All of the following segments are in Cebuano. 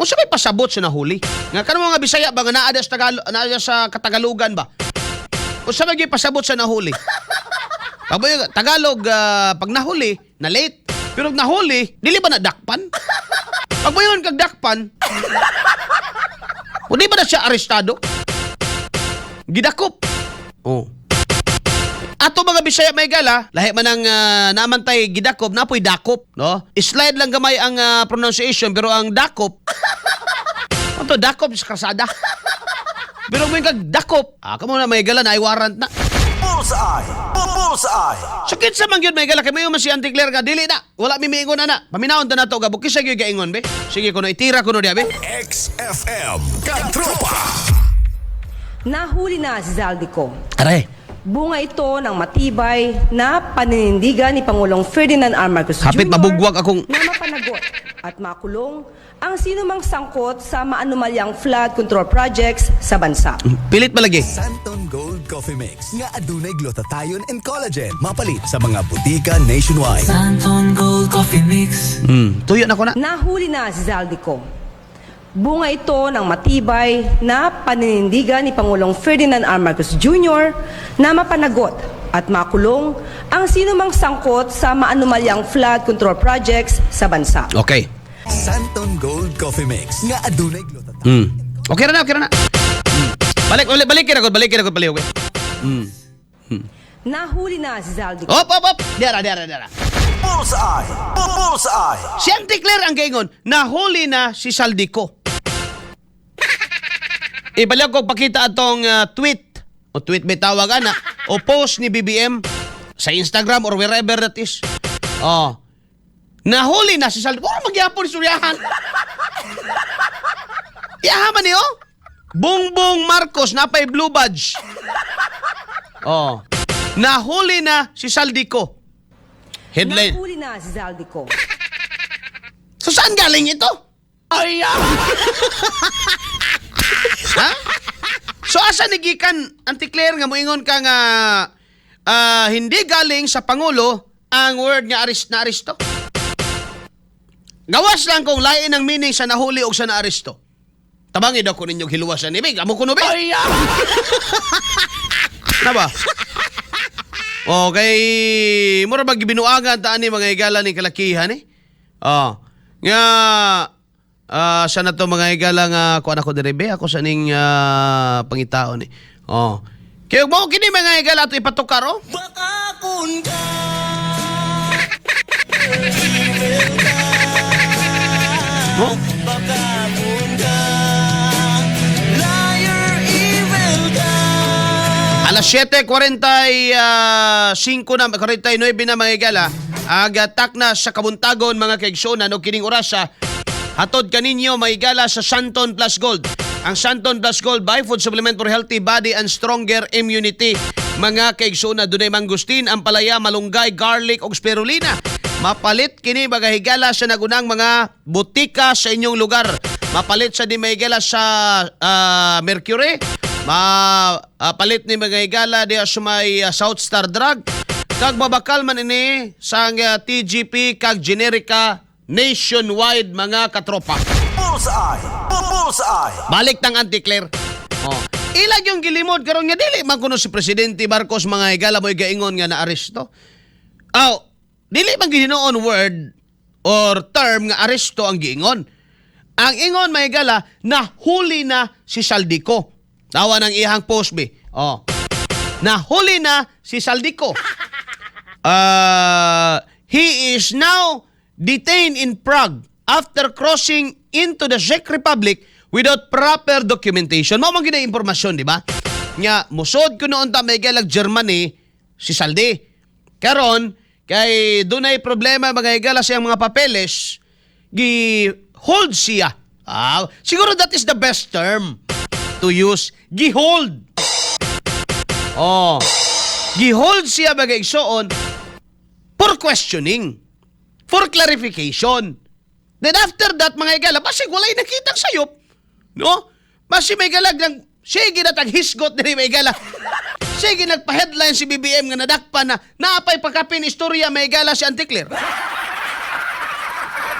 Unsa may pasabot sa nahuli? Nga kanang mga Bisaya ba nga naa sa Tagalog, naa sa Katagalugan ba? Unsa may pasabot sa nahuli? Pag Tagalog, pag nahuli, na late. Pero pag nahuli, dili ba na dakpan? Pag moingon kag dakpan, o di ba na siya arestado? Gidakop. Oh. Ato mga Bisaya may gala, lahi man ang namantay gidakop, napoy dakop, no? Slide lang gamay ang pronunciation, pero ang dakop, ato dakop sa krasada. Pero mo kag dakop, kamo na may gala na ay warrant na. Bullseye! Bullseye! Sakit sa man gyud may gala kay mayo man si Auntie Claire nga dili na. Wala mi miingon ana. Paminawon ta nato gabok kisa gyud gaingon be. Sige kuno itira kuno diya be. XFM Katropa! Nahuli na si Zaldy Co. Aray. Bunga ito ng matibay na paninindigan ni Pangulong Ferdinand R. Marcos Hapit Jr. mabugwag akong- na mapanagot at makulong ang sinumang sangkot sa maanumalyang flood control projects sa bansa. Pilit malagi. Santon Gold Coffee Mix nga adunay glutathione and collagen. Mapalit sa mga butika nationwide. Santon Gold Coffee Mix. Tuyo na ko na. Nahuli na si Zaldy Co. Bunga ito ng matibay na paninindigan ni Pangulong Ferdinand R. Marcos Jr. na mapanagot at makulong ang sinumang sangkot sa maanumalyang flood control projects sa bansa. Okay. Santon Gold Coffee Mix nga adunay glutathione. Okay ra na, okay ra na. Balik, balik, balik kira ko, balik kira ko, balik okay. Nahuli na si Zaldy Co. Op, op, op. Dara, dara, dara. Bullseye! Bullseye! Si Auntie Claire ang gaingon, nahuli na si Zaldy Co. Ibalik ko pakita atong tweet o tweet may tawag ana o post ni BBM sa Instagram or wherever that is. Oh. Nahuli na si Zaldy Co. Oh, magyapon suryahan. Yaha man niyo. Bongbong Marcos napay blue badge. Oh. Nahuli na si Zaldy Co. Headline. Nahuli na si Zaldy Co. So saan galing ito? Ay, ha? So asa ni gikan, Auntie Claire, nga moingon ka nga hindi galing sa pangulo ang word nga arrest na aresto? Gawas lang kung lain ang meaning sa nahuli o sa naaresto. Tabangi daw ko ninyong hiluwasan ni Big. Amo kuno be? Ay, na ba? Okay, mura ba gibinuangan ta ani mga higala ni kalakihan eh? Oh. Nga sa na to mga higala nga kuan ako diri be, ako sa ning pangitaon eh. Oh. Kaya mo kini mga higala ato ipatukar oh. Baka kun ka. Mo? Baka kun ka. Liar, evil ka. Alas 7:45 na, 49 na mga higala. Agatak na sa kabuntagon mga kaigsunan o kining orasa. Hatod kaninyo mga higala sa Santon Plus Gold. Ang Santon Plus Gold by food supplement for healthy body and stronger immunity. Mga kaigsunan, dunay mangustin, ampalaya, malunggay, garlic ug spirulina. Mapalit kini mga higala sa nagunang mga butika sa inyong lugar. Mapalit sa di mga higala sa Mercury. Mapalit ni mga higala diya sa may South Star Drug. Kag mabakal man ini sa TGP kag Generika nationwide mga katropa. Bullseye! Bullseye! Balik tang Auntie Claire. Oh. Ilag yung gilimod karon nga dili man kuno si Presidente Marcos mga higala mo'y gaingon nga naaresto. Aw, dili man ginoon word or term nga aresto ang giingon. Ang ingon mga higala, nahuli na si Zaldy Co. Tawa ng ihang post be. Oh. Nahuli na si Zaldy Co. He is now detained in Prague after crossing into the Czech Republic without proper documentation. Mao man gid ang impormasyon, di ba? Nga musod kuno unta may galag Germany si Zaldy. Karon kay dunay problema mga higala sa iyang mga papeles, gi hold siya. Ah, siguro that is the best term to use. Gi-hold. Oh. Gi-hold siya mga igsoon for questioning, for clarification. Then after that, mga higala, basig walay nakitang sayop. No? Basig may galag ng, sige na tag hisgot diri mga higala. Sige nagpa-headline si BBM nga nadakpan na naapay pakapin istorya may higala si Auntie Claire.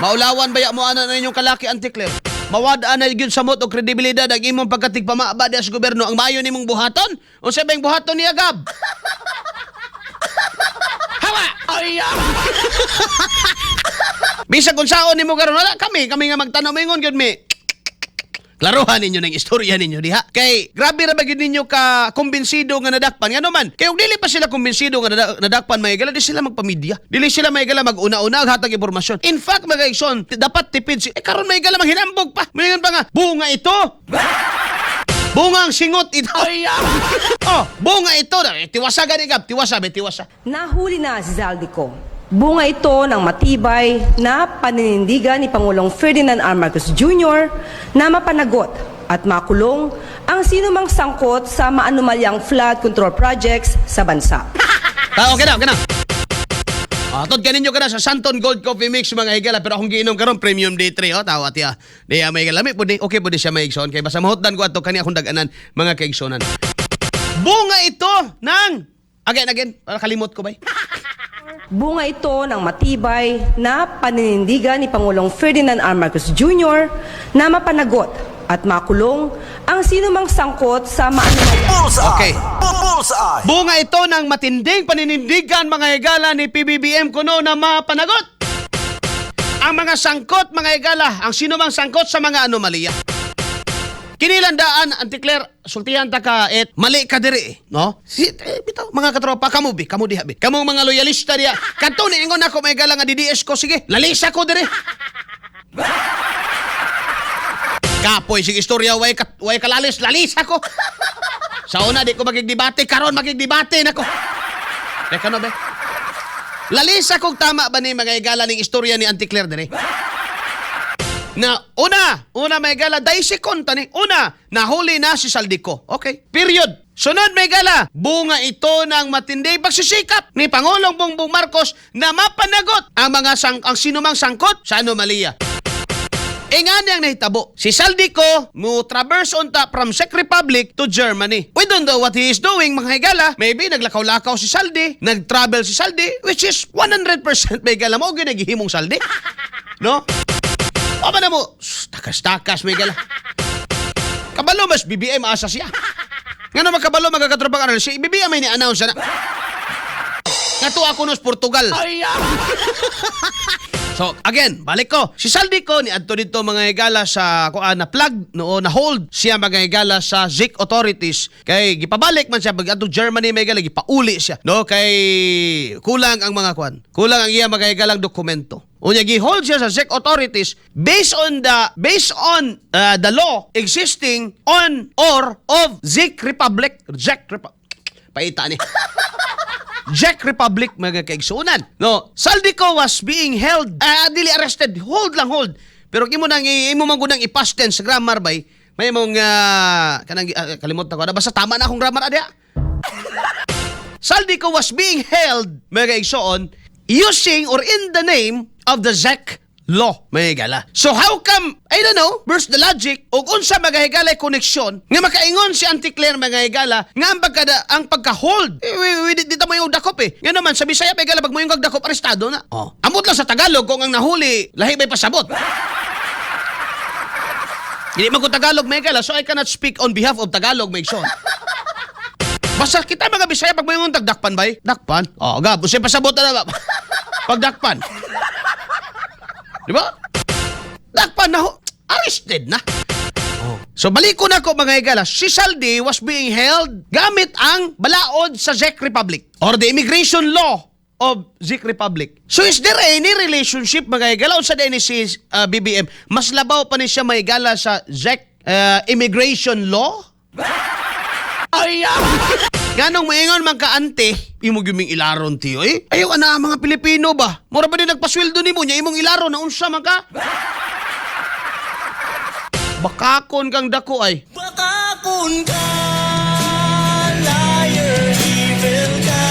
Maulawan baya mo ana na inyong kalaki, Auntie Claire? Mawad-an na gyud samot og kredibilidad ang imong pagkatigpamaba diha sa gobyerno ang maayo nimong buhaton. Unsa ba yung buhaton niya, Gab? Hawa! Ay! Bisag kung saon nimo karon, wala kami kami nga magtan-aw moingon gyud mi. Klaruhan ninyo ng istorya ninyo diha. Kay grabe ra ba gyud ninyo ka kumbinsido nga nadakpan? Ngano man? Kay og dili pa sila kumbinsido nga nadakpan, mga higala, di sila magpamidya. Dili sila, mga higala, mag-una-una og hatag impormasyon. In fact, mga igsoon, dapat tipid si eh, karon, mga higala, manghinambog pa. Moingon pa nga bunga ito. Bunga ang singot ito. Oh, bunga ito. Eh, tiwasa gani, Gab, tiwasa be, tiwasa. Nahuli na si Zaldy Co. Bunga ito ng matibay na paninindigan ni Pangulong Ferdinand R. Marcos Jr. na mapanagot at makulong ang sinumang sangkot sa maanumalyang flood control projects sa bansa. Ah, okay na, okay na. Ah, tod kaninyo ka na sa Santon Gold Coffee Mix, mga higala, pero akong giinom karon Premium D3, oh, tawa tiya. Di ah, may lami pud ni. Okay pud ni siya, mga igsoon, kay basta mahutdan ko ato kani akong dag-anan, mga kaigsonan. Bunga ito ng, again, again, para kalimot ko bay. Bunga ito ng matibay na paninindigan ni Pangulong Ferdinand R. Marcos Jr. na mapanagot at makulong ang sinumang sangkot sa maanumalyang Bullseye! Okay. Bullseye! Bunga ito ng matinding paninindigan, mga higala, ni PBBM kuno na mapanagot ang mga sangkot, mga higala, ang sinumang sangkot sa mga anomalya. Kinilandaan, Auntie Claire, sultihan ta ka, et mali ka diri, eh, no? Si, eh, bitaw, mga katropa, kamo bi, kamo diha bi. Kamong mga loyalista diha. Kadto ni ingon ako, mga higala, nga DDS ko, sige, lalisa ko diri. Kapoy sige istorya, way, ka, way kalalis, lalisa ko. Sa una, di ko magigdebate, karon magigdebate nako. Teka no, be. Lalisa kong tama ba ni mga higala ning istorya ni Auntie Claire diri? Na una, una, mga higala, dahil ta ni. Una, nahuli na si Zaldy Co. Okay. Period. Sunod, mga higala, bunga ito ng matindi pagsisikap ni Pangulong Bongbong Marcos na mapanagot ang sinumang sangkot sa anomalya. E nga niyang nahitabo. Si Zaldy Co mo traverse unta from Czech Republic to Germany. We don't know what he is doing, mga higala. Maybe naglakaw-lakaw si Zaldy, nag-travel si Zaldy, which is 100%, mga higala, mo gyud naghihimong Zaldy. No? O ba na mo, shh, takas-takas, mga higala. Kabalo mas BBM asa siya. Nga naman kabalo, mga katropa, karon si BBM may ni-announce na. Nga to ako nos Portugal. So, again, balik ko. Si Zaldy Co ni adto dito, mga higala, sa kuan na plug no na hold siya, mga higala, sa Czech authorities kay gipabalik man siya pag adto Germany, mga higala, gipauli siya, no, kay kulang ang mga kuan. Kulang ang iya, mga higalang, dokumento. Unya gi-hold siya sa Czech authorities based on the law existing on or of Czech Republic. Czech Republic. Paita ni. Czech Republic, mga kaigsunan. No, Zaldy Co was being held, ah, dili arrested, hold lang, hold. Pero imo nang imo man gud nang i-past tense sa grammar bay, may mong kanang kalimot na ko na, basta tama na akong grammar adya. Zaldy Co was being held, mga kaigsoon, using or in the name of the Czech law, mga higala. So how come, I don't know, where's the logic, o unsa, mga higala, koneksyon, nga makaingon si Auntie Claire, mga higala, nga ang pagka-hold, eh, di ta mo yung dakop eh. Nga naman, sa Bisaya, mga higala, pag mo yung dakop, arestado na. Oh. Amot lang sa Tagalog, kung ang nahuli, lahi ba'y pasabot? Hindi man ko Tagalog, mga higala, so I cannot speak on behalf of Tagalog, mga igsoon. Basta kita mga Bisaya, pag may yung tagdakpan bay, dakpan. Oh, gab, usay pasabot na ba? Pagdakpan. Di ba? Dakpan na ho, arrested na. Oh. So balik ko na ko, mga higala, si Zaldy was being held gamit ang balaod sa Czech Republic or the immigration law of Czech Republic. So is there any relationship, mga higala, unsa ni si BBM? Mas labaw pa ni siya, mga higala, sa Czech immigration law? Ay, nganong moingon man ka, ante, imo guming ilaron tiyo eh. Ayaw ana ang mga Pilipino ba? Mura ba din nagpasweldo nimo nya imong ilaron na unsa man ka? Bakakon kang dako ay. Bakakon ka, liar, evil ka.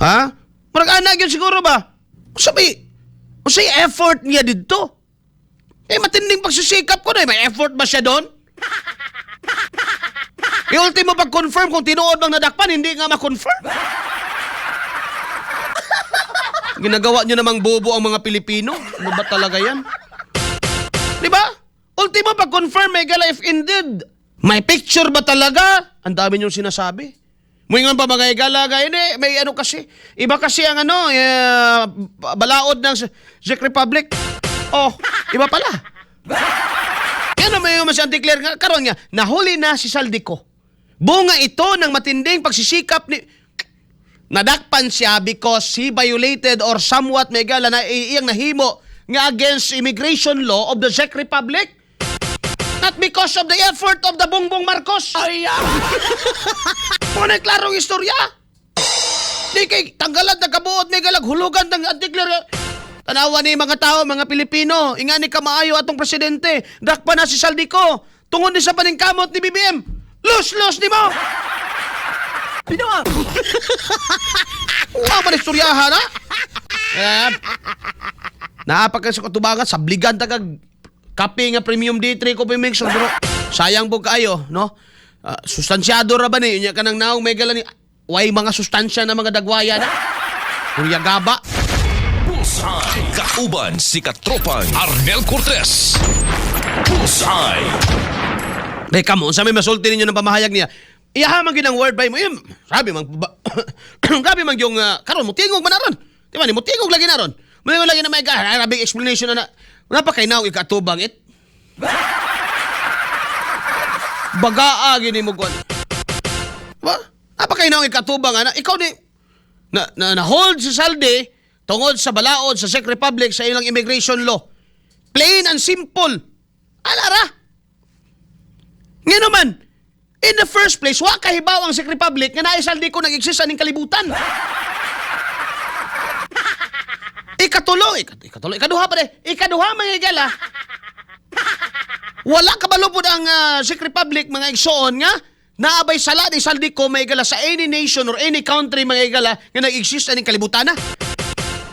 Ha? Murag ana gyud siguro ba? Unsa may unsay effort niya didto? Eh, matinding pagsisikap ko na eh. May effort ba siya doon? E ultimo pag-confirm kung tinuod bang nadakpan, hindi nga ma-confirm. Ginagawa niyo namang bobo ang mga Pilipino. Ano ba talaga yan? Di ba? Ultimo pag-confirm, may gala, if indeed may picture ba talaga? Ang dami niyong sinasabi. Muingon pa mga higala, hindi, may ano kasi, iba kasi ang ano, eh, balaod ng Czech Republic. Oh, iba pala. Yan ang may mas Auntie Claire nga, karon nga, nahuli na si Zaldy Co. Bunga ito ng matinding pagsisikap ni. Nadakpan siya because he violated or somewhat, may gala, na iyang nahimo nga against immigration law of the Czech Republic. Not because of the effort of the Bongbong Marcos. Ay, Mao klarong istorya. Di kay tanggalan na kabuot, may galag hulugan ng Auntie Claire. Tanawa ni mga tao, mga Pilipino, ingani ka maayo atong presidente. Dakpa na si Zaldy Co. Tungod ni sa paningkamot ni BBM. Los-los ni mo! Pinawa! Wa man istoryahan ha? Eh, naa pa ka sa katubangan, sabligan ta kag kape nga premium D3 coffee mix, pero sayang po kaayo, no? Ah, sustansyado ra ba ni? Unya ka nang naong, may gala, ni way mga sustansya na mga dagwaya na. Kurya gaba. Bullseye. Kauban si Katropang Arnel Cortez. Bullseye. Dahil kamo, unsa may masulti ninyo ng pamahayag niya? Iyaha man gyud ang word by mo. Im, sabi man ba, grabe man yung karon mo tingog man aron. Di ba ni mo tingog lagi naron. Mo lagi na may big explanation na na. Wala pa kay naw ikatubang it. Bagaa gini mo kuan. Ba? Napakay naw ikatubang ana. Ikaw ni na, na, na hold si Zaldy tungod sa balaod sa Czech Republic sa ilang immigration law. Plain and simple. Alara. Nga naman, in the first place, wa kahibaw ang Czech Republic nga naay Zaldy Co nag-exist aning kalibutan. Ikatulo, ikatulo, ikaduha pa rin. Ikaduha, mga higala. Wala kabalo pod ang Czech Republic, mga igsoon, nga naabay sala ni Zaldy Co, mga higala, sa any nation or any country, mga higala, nga nag-exist aning kalibutan na.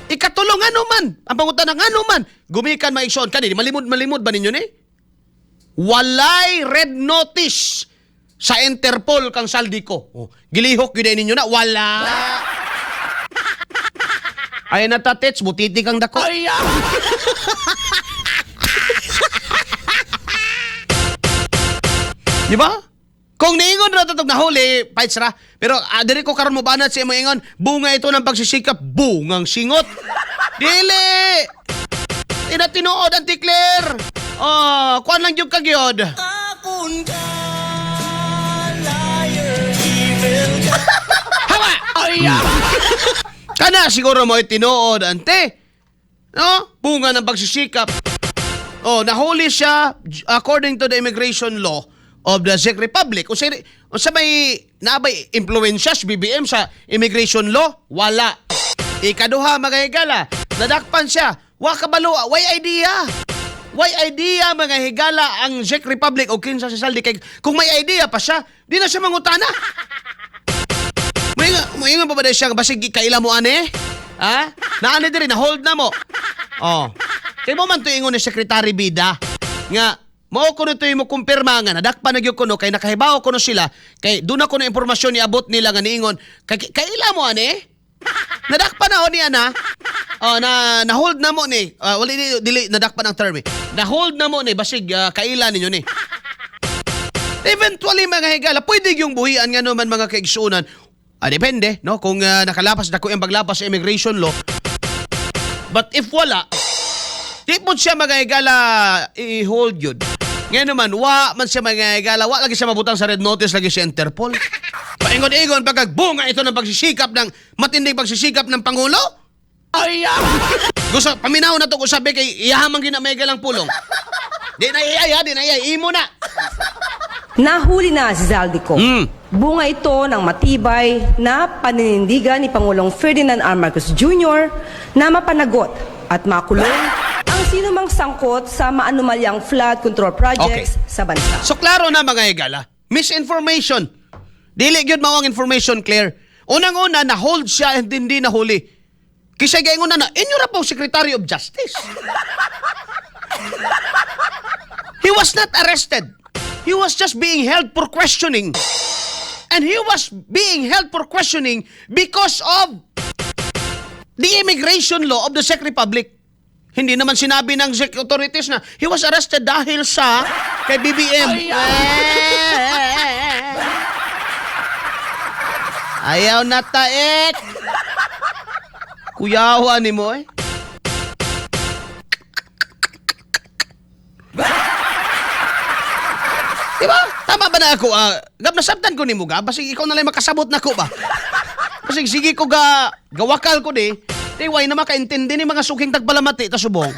Ikatulo, ngano man? Ang pangutana, ngano man? Gumikan, mga igsoon kani malimod malimod ba ninyo ni? Walay red notice sa Interpol kang Zaldy Co. Oh, gilihok yun ninyo na wala. Ay natatets, butiti kang dako. Ay, di ba? Kung niingon ra tatog nahuli, fights ra. Pero diri ko karon mo banat sa imong ingon, bunga ito ng pagsisikap, bungang singot. Dili! Ina tinuod, Auntie Claire. Oh, kuan lang gyud ka gyud. Akon ka, liar, evil ka. Hawa! Kana siguro mo tinuod, ante. No? Bunga ng pagsisikap. Oh, nahuli siya according to the immigration law of the Czech Republic. Unsa may nabay impluwensya si BBM sa immigration law? Wala. Ikaduha, mga higala, nadakpan siya. Wa kabalo, way idea. Way idea, mga higala, ang Czech Republic o kinsa si Zaldy kay kung may idea pa siya, di na siya mangutana. May nga pa ba siya basig kaila mo ane? Ha? Naani diri na hold na mo. Oh. Kay mo man to ingon ni Secretary Bida nga mao kuno to mo kumpirma nga nadakpan na gyud kuno kay nakahibaw kuno sila kay doon ako na impormasyon niabot nila nga niingon kay kaila mo ane? Nadakpan na o niya na. Oh, na na hold na mo ni. Ah, wala ni dili nadakpan ang term eh. Na hold na mo ni basig kaila ninyo ni. Eventually, mga higala, pwede yung buhian nga naman, mga kaigsunan. Ah, depende, no? Kung nakalapas, dako yung paglapas sa immigration law. But if wala, di po siya, mga higala, i-hold yun. Ngayon naman, wa man siya, mga higala, wa lagi siya mabutang sa red notice lagi si Interpol. Paingon-ingon, pagkagbunga ito ng pagsisikap ng, matinding pagsisikap ng Pangulo. Ay, gusto, paminaw na to kung sabi kay iyahamang ginamay galang pulong. Di na iyay ha, di na iyay, imo na. Nahuli na si Zaldy Co. Bunga ito ng matibay na paninindigan ni Pangulong Ferdinand R. Marcos Jr. na mapanagot at makulong ang sinumang sangkot sa maanumalyang flood control projects sa bansa. So klaro na, mga higala, misinformation. Dili gyud mao ang information, Claire. Unang-una, na-hold siya and hindi nahuli. Kaysa gaingon na na, inyo ra po Secretary of Justice. He was not arrested. He was just being held for questioning. And he was being held for questioning because of the immigration law of the Czech Republic. Hindi naman sinabi ng Czech authorities na he was arrested dahil sa kay BBM. Eh. Ayaw na taek. Kuyawa ni mo eh. Diba? Tama ba na ako? Gab, nasabtan ko nimo ga. Basig ikaw na lang makasabot na ko ba? Basig sige ko ga, gawakal ko di. Di, why na makaintindi ni mga suking tagbalamati ta subong.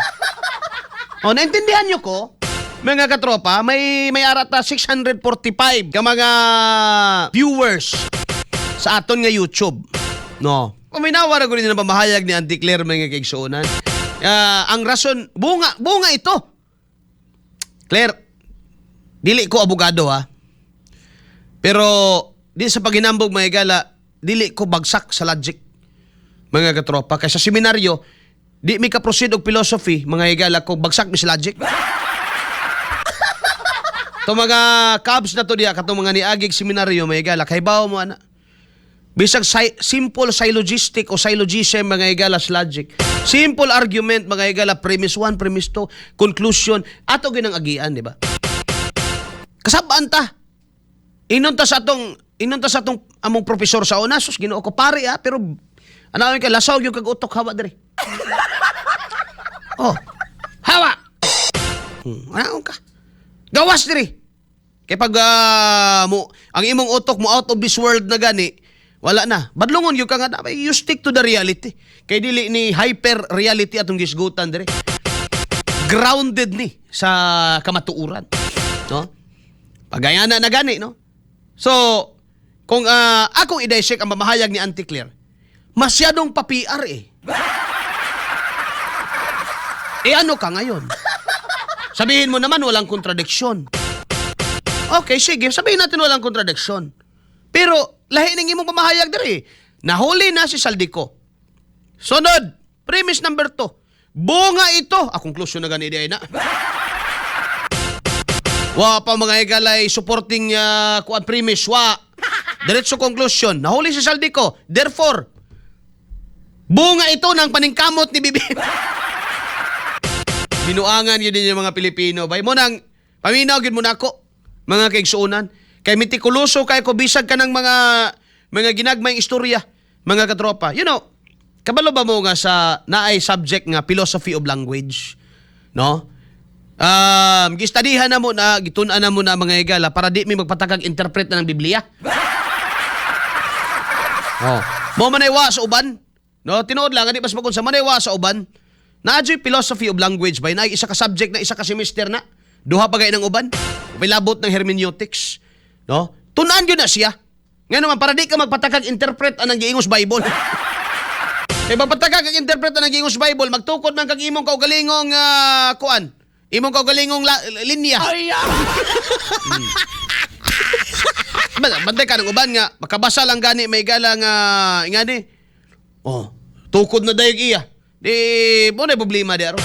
O, naintindihan nyo ko? Mga katropa, may arata 645 ka mga viewers sa aton nga YouTube. No. Paminawa na ko rin na pamahayag ni Auntie Claire, mga kaigsuonan. Ang rason, bunga, bunga ito. Claire, dili ko abogado ha. Pero di sa paginambog, mga higala, dili ko bagsak sa logic, mga katropa. Kay sa seminaryo, di mi ka-proceed og philosophy, mga higala, kung bagsak mi sa logic. To mga cabs na to diya, katong mga niagig seminaryo, mga higala, kay mo ana. Bisag simple syllogistic o syllogism, mga higala, sa logic. Simple argument, mga higala, premise 1, premise 2, conclusion, ato ginang agian, di ba? Kasabaan ta. Inon ta sa atong among profesor sa una, sus, Ginoo ko, pare ah, pero ano kay lasaw yung kag utok, hawa diri. Oh. Hawa. Ano ka? Gawas diri. Kay pag mo ang imong utok mo out of this world na gani, wala na. Badlongon gyud ka nga dapat you stick to the reality. Kay dili ni hyper reality atong gisgutan diri. Grounded ni sa kamatuoran. No? Pagayana na gani, no? So, kung akong i-dissect ang mamahayag ni Auntie Claire, masyadong pa-PR eh. Eh ano ka ngayon? Sabihin mo naman walang kontradiksyon. Okay, sige, sabihin natin walang kontradiksyon. Pero lahi ning imong pamahayag diri. Nahuli na si Zaldy Co. Sunod, premise number 2. Bunga ito. Ah, conclusion na gani di ay na. Wa pa, mga higalay, supporting kuan premise wa. Diretso conclusion. Nahuli si Zaldy Co. Therefore, bunga ito ng paningkamot ni BBM. Binuangan yun din yung mga Pilipino. Bay mo nang paminaw gyud mo nako, mga kaigsuonan. Kay metikuloso kay ko bisag ka ng mga ginagmayng istorya, mga katropa. Kabalo ba mo nga sa naay subject nga philosophy of language, no? Gistadihan na mo na, gitun-an na mo na, mga higala, para di mi magpatakag interpret na ng Biblia. Oh. Mo man ay wa sa uban. No, tinuod lang di pas magun sa manay wa sa uban. Naa juy philosophy of language ba na isa ka subject na isa ka semester na. Duha pa gay ng uban. Pilabot ng hermeneutics. No? Tun-an gyud na siya. Ngano man para di ka magpatakag interpret anang giingos Bible. Kay magpatakag ang interpret anang giingos Bible, magtukod man kag imong kaugalingong kuan. Imong kaugalingong linya. Bantay ka ng uban nga makabasa lang gani may gala nga ingani. Oh, tukod na dayog iya. Di mo na problema di aro.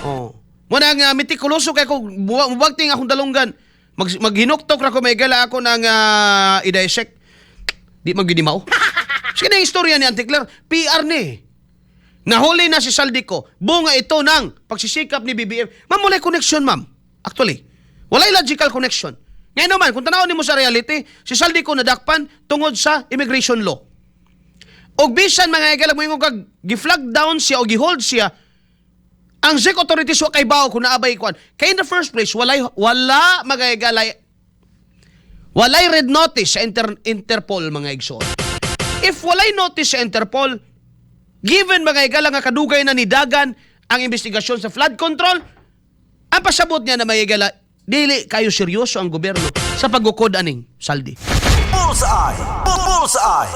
Oh. Mo na nga metikuloso kay ko mubagting akong dalunggan. Maghinuktok ra ko may gala ako ng i-dissect. Di man gyud mao. Sige na yung istorya ni Auntie Claire, PR ni. Nahuli na si Zaldy Co. Bunga ito ng pagsisikap ni BBM. Ma'am, walay connection, ma'am. Actually, walay logical connection. Ngayon naman, kung tanawon nimo sa reality, si Zaldy Co nadakpan tungod sa immigration law. Og bisan, mga higala, mo kag gi-flag down siya o gi-hold siya, ang Czech authorities wa kay bawo kung naabay kuan. Kay in the first place, walay wala, mga higala, walay red notice sa Interpol, mga igsoon. If walay notice sa Interpol, given, mga higala, nga kadugay na nidagan ang investigasyon sa flood control, ang pasabot niya na, mga higala, dili kayo seryoso ang gobyerno sa pagukod aning Zaldy. Bullseye! Bullseye!